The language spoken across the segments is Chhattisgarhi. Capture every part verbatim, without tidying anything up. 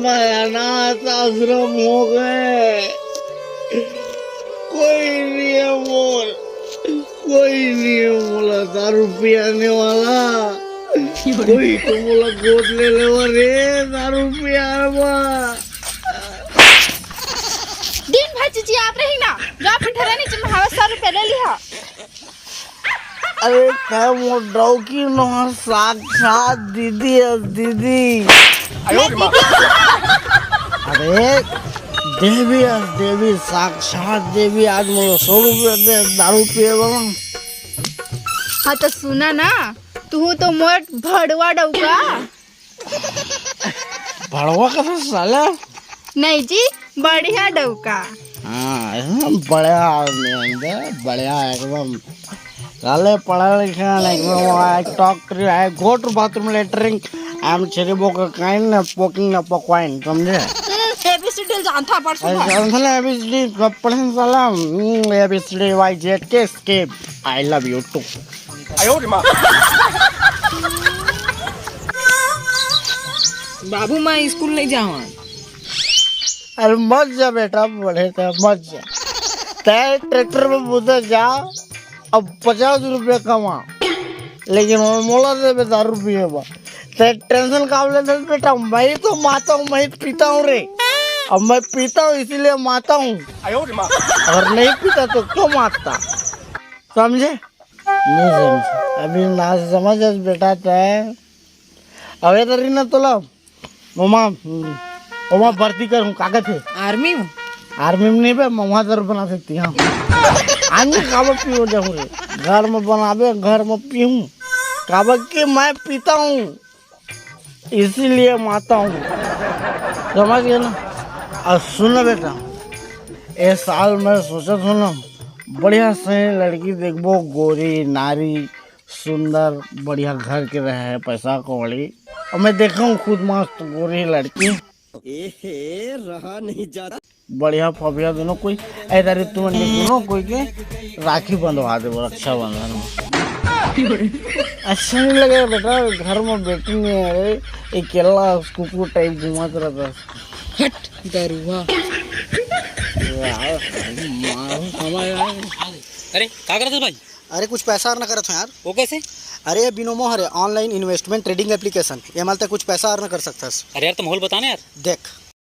अनाथ आश्रम हो गए। कोई नहीं है मोर, कोई नहीं है मोला दारू पियाने वाला। कोई तो मोला गोद ले लेवा रे, दारू पियावा। दिन भर चिचियात रही ना, जा फिर ठहरा नीचे में हवा सौ रुपया ले लिहा। अरे, तै मोर डौकी नोहर साक्षात दीदी है, दीदी। अरे, देवी है, देवी, साक्षात देवी। आज मोला सौ रुपया दे, दारू पिए वाला। हाँ, तो सुना ना, तू तो मोर भड़वा डौका। भड़वा का तो साला। नहीं जी, बढ़िया डौका। हाँ, एकदम बढ़िया आदमी है बे, बढ़िया एकदम। साले पढ़ा लिखा है, एकदम। I talk to you, I go to bathroom, latrine, I am cherry boca kind, poking up a coin, समझे? हम्म, A B C D जानता, पढ़ सुना। जानता ना, A B C D सब पढ़े साला। हम्म, A B C D Y Z K, skip, I love you too। बाबू, मैं स्कूल नहीं जावा। अरे मत जा बेटा, बोले तो मत जा। तै ट्रैक्टर में बुता जा, अब पचास रुपया कमा, लेकिन वो मोला दे बे दारू पिए बा। तै टेंशन का लेथस बेटा, मैं तो माता हूँ, मैं पीता हूँ रे। अब मैं पीता हूँ इसीलिए माता हूँ, अगर नहीं पीता तो क्यों मारता, समझे? नहीं समझे, अभी ना समझ बेटा तै। अबे तरी ना तोला ओमा, ओमा भर्ती कर हूँ, कागज है। आर्मी में? आर्मी में नहीं बे, महुआ दर बना सकती हूँ। आर्मी काबर पीओ जाऊँ रे, घर में बनाबे, घर में पीहूँ, काबर कि मैं पीता हूँ, इसीलिए माता हूँ, समझ गए ना? और सुन ना बेटा, ए साल मैं सोचत हूँ ना, बढ़िया सही लड़की देखबो, गोरी नारी, सुंदर, बढ़िया घर के रहे, पैसा कौड़ी। और मैं देखा हूँ खुद मस्त गोरी लड़की। एहे, रहा नहीं जाता। बढ़िया फबिया दोनों कोई, इधर तुम दोनों कोई के राखी बंधवा दे, रक्षाबंधन में। अच्छा नहीं लगे बेटा, घर में बेटी नहीं है रे, अकेला कुकुर टाइप घूमत रहता। हट, दरुआ। यार, मारो हमारे यार। अरे, का करत हस भाई? अरे, कुछ पैसा अर्न करत हो यार। वो कैसे? अरे, बिनोमो हरे, online investment trading application। एमा ले तैं कुछ पैसा अर्न कर सकथस। अरे यार, तो माहौल बता ना यार। देख,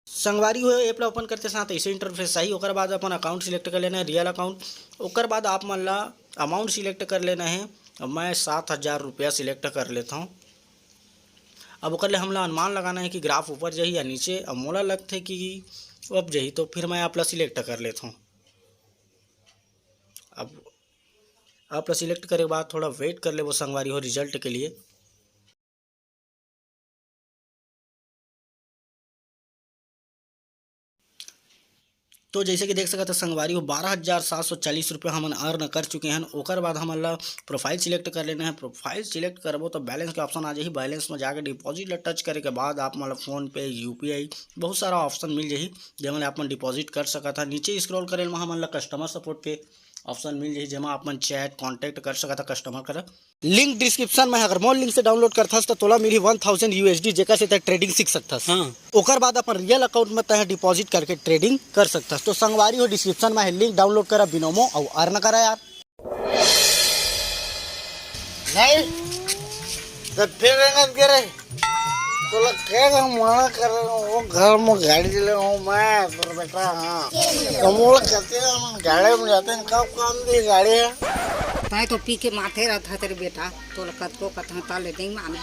संगवारी हो, ऐप ला ओपन करते साथ ऐसे इंटरफेस आही। ओकर बाद अपन अकाउंट सिलेक्ट कर लेना है, रियल अकाउंट। ओकर बाद आप मन ला अमाउंट सिलेक्ट कर लेना है। अब मैं सात हजार रुपया सिलेक्ट कर लेता हूँ। अब ओकर ले हमला अनुमान लगाना है कि ग्राफ ऊपर जाही या नीचे। अब मोला लगथे कि अप जाही, तो फिर मैं आप ला सिलेक्ट कर लेता हूँ। अब आप ला सिलेक्ट करे के बाद थोड़ा वेट कर लेबो संगवारी हो रिजल्ट के लिए। तो जैसे कि देख सकत ह संगवारी हो, बारह हजार सात सौ चालीस रुपया हमन अर्न कर चुके हन। ओकर बाद हमन ला प्रोफाइल सिलेक्ट कर लेना है। प्रोफाइल सिलेक्ट करबो तो बैलेंस के ऑप्शन आ जाही। बैलेंस में जाके डिपॉजिट ला टच करे के बाद आप मन ला फोन पे, यूपीआई, बहुत सारा ऑप्शन मिल जाही, जेमा ले आप मन डिपॉजिट कर सकत ह। नीचे स्क्रॉल करे में हमन ला कस्टमर सपोर्ट के ऑप्शन मिल जाही, जेमा आप मन चैट, कॉन्टैक्ट कर सकत ह कस्टमर करा। लिंक डिस्क्रिप्शन में, अगर मोर लिंक से डाउनलोड करथस त तोला मिलही वन थाउजेंड यूएसडी, जेकर से तै ट्रेडिंग सीख सकथस। हाँ। ओकर बाद अपन रियल अकाउंट में तै डिपॉजिट करके ट्रेडिंग कर सकथस। तो संगवारी हो, डिस्क्रिप्शन में है लिंक, डाउनलोड करा बिनोमो अउ अर्न करा यार। नहीं, तो फिर रेंगत गे रे। तोला कहे का मना कर रहे हो, वो घर में गाड़ी ले हूँ मैं, पर बेटा, हाँ। तो मोला कहते हैं, हम गाड़ी में जाते हैं, कब काम दी गाड़ी है? तै तो पी के माथे रहता तेरे बेटा, तोला कतको कथा ता ले नहीं माने।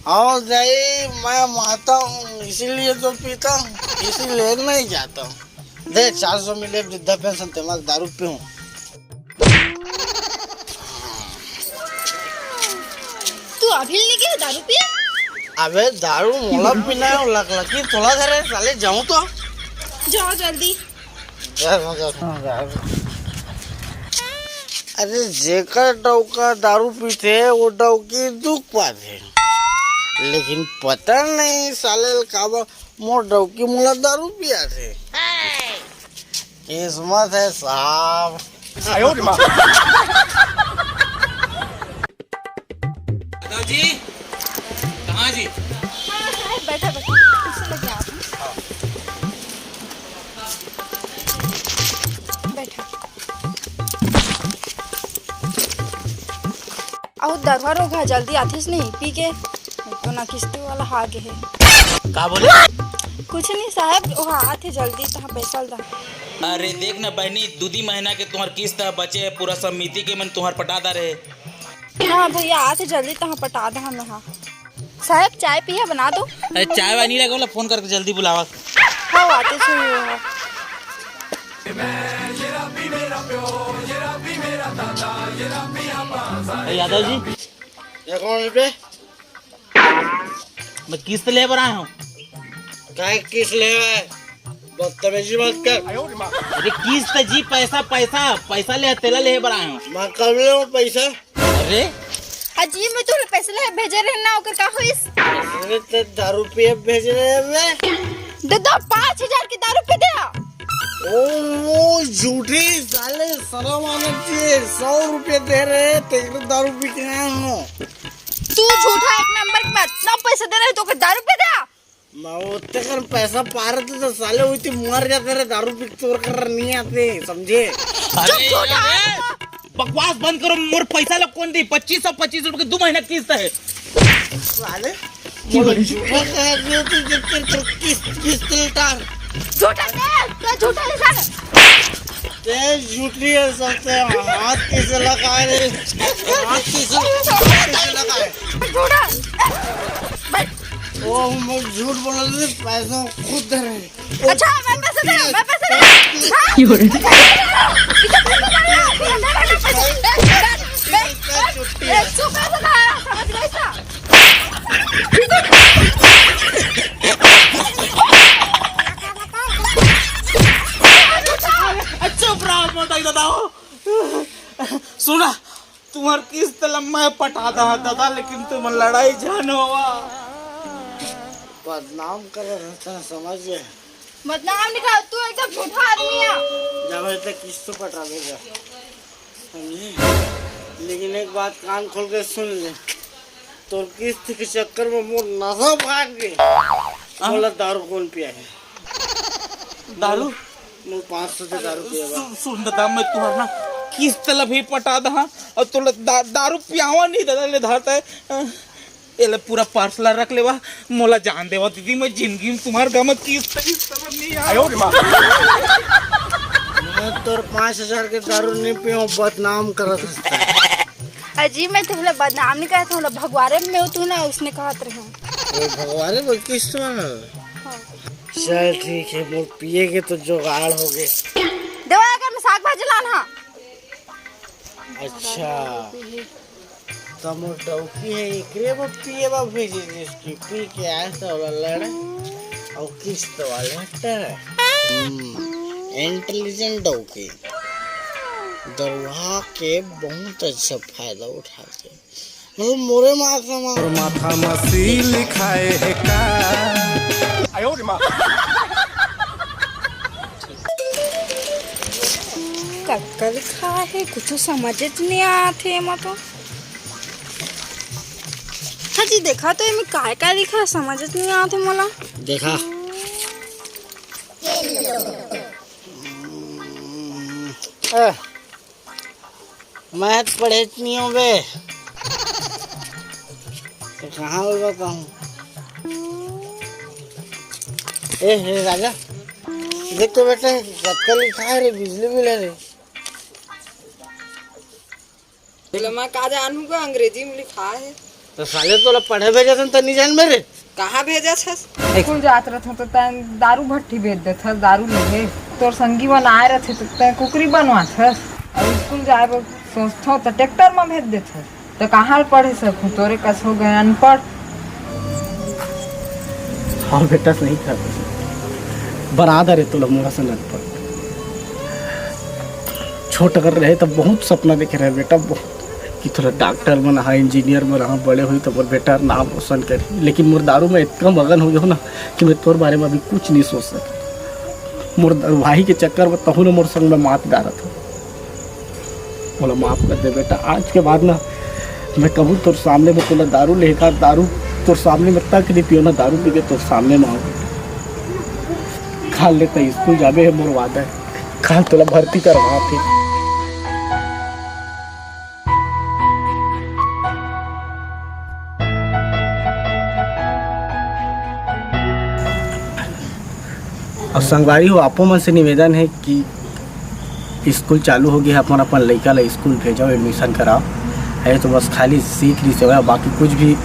आओ जाई, मैं माता हूँ, इसीलिए तो पीता हूँ, इसीलिए नहीं जाता हूँ। दे, चार सौ मिले वृद्धा पेंशन, ते मैं दारू पीऊँ। तू अभी ले गए दारू पिए? अबे दारू मोला पीना है, लकलकी तोला धरे, साले जाऊं तो। जाओ जल्दी। जा, जा, जा, जा। अरे जेकर डौका दारू पीथे, वो डौकी दुख पाथे। लेकिन पता नहीं साले काबर मोर डौकी मोला दारू पियाथे। किस्मत है साहब। यादव जी, कहाँ जी? हाँ, साहब, बैठा, बैठा। कुर्सी लगे आप। अउ दरुहा रोग ह जल्दी आथेच नहीं पी के, तो ना किस्ती वाला हा गे हे। का बोले? कुछ नहीं साहब, वो आथे जल्दी, तहाँ पैसा ल दा। अरे देख ना बहनी, दू दी महीना के तुम्हार किस्त ह बचे हे, पूरा समिति के मन तुम्हार पटा दा रहे। हाँ भैया, आथे जल्दी, तहाँ पटा दा हमें। हाँ साहब, चाय पिया बना दो। अरे चाय वाय नहीं लगे, बोला फोन करके जल्दी बुलावा। हाँ, आते सुनिए। अरे यादव जी, ये कौन है बे? मैं किस्त ले बर आया हूँ। काय किस्त ले है? बदतमीजी मत कर। अरे किस्त जी, पैसा, पैसा, पैसा ले, तेला ले बर आया हूँ। मैं कब ले हूँ पैसा? अरे अजी, मैं तोला पैसा ले भेजे रहे ना, ओकर का होइस? अरे ते दारू पिए भेजे रहे बे। दे दो, पाँच हजार के दारू पी दे। ओ, ओ, झूठी साले, शर्म आना चाहिए। सौ रुपये दे रहे, तेरे दारू पी के आया हूँ। तू झूठा एक नंबर के बात, ना पैसा दे रहे तो ओकर दारू पी दे। मैं ओते कर पैसा पा रहे थे तो साले वही मर जाते रहे, दारू पी तोर कर नहीं आते, समझे? अरे चुप, झूठा यार, आदमी। बकवास बंद करो, मोर पैसा ला कौन दी? पच्चीस सौ, पच्चीस रुपए की दो महीना किस्त है। साले, मोला झूठा कह दियो तू, जब तेरे को किस्त, किस्त लौटा। झूठा है, तू झूठा इंसान है। ते झूठी है सबसे, हाथ किसे लगाए रे? हाथ किसे, हाथ किसे लगाए? झूठा। ओ, मैं झूठ बोल रही थी, पैसा खुद दे रहे। अच्छा, मैं पैसे दे रहा हूँ, मैं पैसे दे रहा हूँ। हाँ? क्यों रे? इसे पैसे दे रहा हूँ, इसे दे रहा हूँ, पैसे। देख, देख, देख, देख, तू पैसे दे रहा है, समझ गई क्या? चुप रहो, मोटा ही दादा हो। सुना, तुम्हार किस्त लम्बा है, पटा दा दादा, लेकिन तुम लड़ाई जान होवा। बदनाम कर रहता है, समझ गए? बदनाम नहीं कर, तू एकदम झूठा आदमी है। जब है तो किस्त पटा देगा, समझे? लेकिन एक बात कान खोल के सुन ले, तोर किस्त के चक्कर में मोर नशा भाग गए। हाँ? बोला दारू कौन पिया है? दारू? मैं पाँच सौ के दारू पिया बा। सु-, सुन दादा, मैं तुहर ना किस्त ला भी पटा दहा और तोला दा-, दारू पियावा नहीं दादा, ले धरता है। अ, ये ले पूरा पार्सल रख लेवा, मोला जान देवा दीदी, मैं जिंदगी में तुम्हार गम किस्त, किस्त नहीं आया। मैं तोर पाँच हजार के दारू नहीं पियो, बदनाम करत हस। अजी, मैं तुमला बदनाम नहीं करत हूँ, भगवारे में तू ना उसने कहत रहे। वो भगवारे में किस्त में ना? हाँ। चल ठीक है, मोर पिए के तो जुगाड़ हो गए। देवा, अगर मैं साग भाजी लान हा। अच्छा, तो मोर डौकी है, एकरे बर पिए बर भेजे, जिसकी पी के आए तो वाला लड़े और किस्त वाले हटे। हम्म, इंटेलिजेंट डौकी। दरुहा के बहुत अच्छा फायदा उठाते। मोरे माथा मा। और माथा मा सील खाए है का? कतका लिखा है, कुछ समझ नहीं आते एमा तो। हाँ जी, देखा तो एमे काय काय लिखा है, समझ नहीं आते मोला। देखा। ए, मैं तो पढ़े नहीं हूँ बे। तो कहाँ होगा कहूँ? ए हे राजा, देख तो बेटा, कतका लिखा है रे, बिजली बिल है रे। बोले, मैं का जानूँ का अंग्रेजी में लिखा है। तो साले तोला पढ़े भेजे सन त नहीं जान मेरे। कहाँ भेजे छस? स्कूल जात रहत हूँ तो तैं दारू भट्टी बेच देत हस, दारू लेहे। तोर संगी मन आए रहथे तो तैं कुकरी बनवात हस। अब स्कूल जाए बर सोचथों तो ट्रैक्टर में भेज देत हस। तो कहाँ पढ़े सकूँ, तोरे कस हो गए अनपढ़। हाँ बेटा, सही कहा। बराबर है तोला मोला से अनपढ़। छोट अगर रहे तो बहुत सपना देखे रहे बेटा, बहुत, कि थोड़ा डॉक्टर बना, इंजीनियर बना, बड़े हुई तो मोर बेटा नाम रोशन करे। लेकिन मोर दारू में इतना मगन हो गया ना कि मैं तोर बारे में अभी कुछ नहीं सोच सकता। मोर दारू भाई के चक्कर में तहु ने मोर संग में मात डारा था। बोला, "माफ कर दे बेटा, आज के बाद ना मैं कबू तोर सामने में तोला दारू लेकर, दारू तोर सामने में तक नहीं पियो ना, दारू पी के तोर सामने में आऊँ।" काल ले तैं स्कूल जाबे है, मोर वादा है। काल तोला भर्ती करवाथे। अउ संगवारी हो, आपो मन से निवेदन हे कि स्कूल चालू हो गे हे, अपन अपन लइका ला स्कूल भेजव, एडमिशन कराव। हे तो बस खाली सीख रहिस हवय, बाकी कुछ भी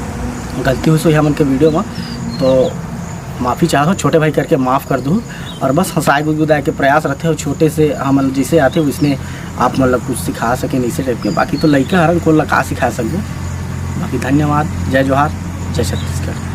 गलती होइस होही हमन के वीडियो म, तो माफ़ी चाहत हव, छोटे भाई करके माफ़ कर दू। अउ बस हंसाए गुदगुदाए के प्रयास रहिथे, अउ छोटे से हमन जइसे आथे वइसने आप मन ला कुछ सिखा सकेन, इसे टाइप के। बाकी तो लइका हरन, कोन ला का सिखा सकबो। बाकी धन्यवाद, जय जोहार, जय छत्तीसगढ़।